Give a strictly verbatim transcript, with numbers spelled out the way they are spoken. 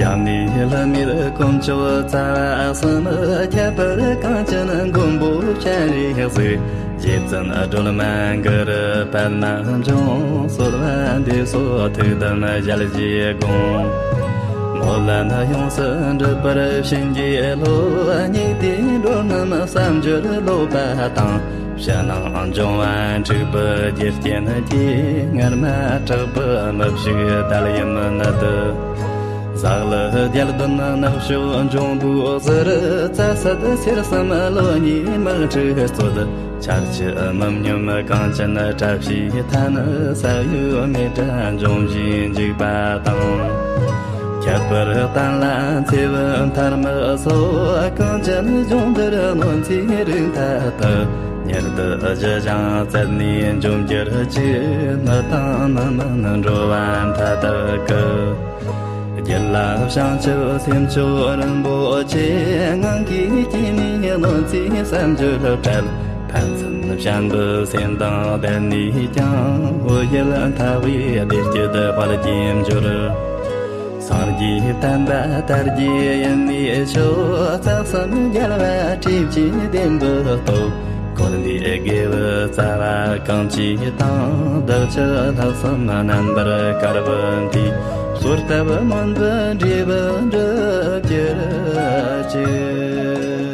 ཡང་ནི་ལྷ་མིར་དཀོན་མཆོག་རྩ་བ་གསུམ། ཁྱད་པར་གངས་ཅན་མགོན་པོ་སྤྱན་རས་གཟིགས། རྗེ་བཙུན་སྒྲོལ་མ་གུ་རུ་པདྨ་འབྱུང་། གསོལ་བ་འདེབས་སོ་ཐུགས་དམ་ཞལ་གྱིས་དགོངས། སྨོན་ལམ་ཡོངས་སུ་འགྲུབ་པར་བྱིན་གྱིས་རློབས། སྙིགས་དུས་འགྲོ་རྣམས་བསམ་སྦྱོར་སློབ་པ་དང་། ཕྱི་ནང་འབྱུང་བ་འཁྲུགས་པའི་རྒྱུ་རྐྱེན་གྱིས། སྔར་མ་གྲགས་པའི་མི་བཞུགས་དལ་ཡུམ་ནད། ཟག་ལུས་བརྒྱད་བདུན་ནག་ཕྱོགས་འབྱུང་པོའི་ཟུར། རྩ་བསད་ཚེར་གསུམ་གློ་གཉིས་མིག་འཁྲུགས་རྩོད། ཆར་ཆུ་མི་སྙོམས་གངས་ཅན་བཀྲ་ཤིས་མཐའ་ནི། ས་གཡོ་མེ་དྲག་འབྱུང་བཞིའི་འཇིགས་པ་དང་། ཁྱད་པར་གཏན་ལ་འཚེ་བའི་མཐར་མི་སོགས། གངས་ཅན་ལྗོངས་འདིར་གནོད་འཚེའི་རིགས་མཐའ་དག། ཉེ་དུ་ཞི་ཞིང་བཙལ་ནས་འཇོམས་གྱུར་ཅིག། མི་དང་མི་མིན་འགྲོ་བ་མཐའ་དག་གི། རྒྱུད་ལ་བྱང་ཆུབ་སེམས་མཆོག་རིན་པོ་ཆེ། ངང་གིས་སྐྱེས་ནས་གནོད་འཚེའི་བསམ་སྦྱོར་བྲལ། ཕན་ཚུན་བྱམས་པའི་སེམས་དང་ལྡན་ནས་ཀྱང་། འོ་ཡུལ་མཐའ་དབུས་བདེ་སྐྱིད་དཔལ་གྱིས་འབྱོར། སངས་རྒྱས་བསྟན་པ་དར་རྒྱས་ཡུན་གནས་ཤོག། རྩ་གསུམ་རྒྱལ་བ་ཁྲིམས་ཀྱིས་བདེན་པའི་སྟོབས། འཁོར་འདས་དགེ་བའི་རྩ་བ་གང་བཅས་དང་། བདག་ཅག་ལྷག་བསམ་རྣམ་པར་དཀར་པོ་འདིས། གསོལ་བཏབ་མོན་པོའི་འབྲས་བུ་འགྲུབ་གྱུར་ཅིག།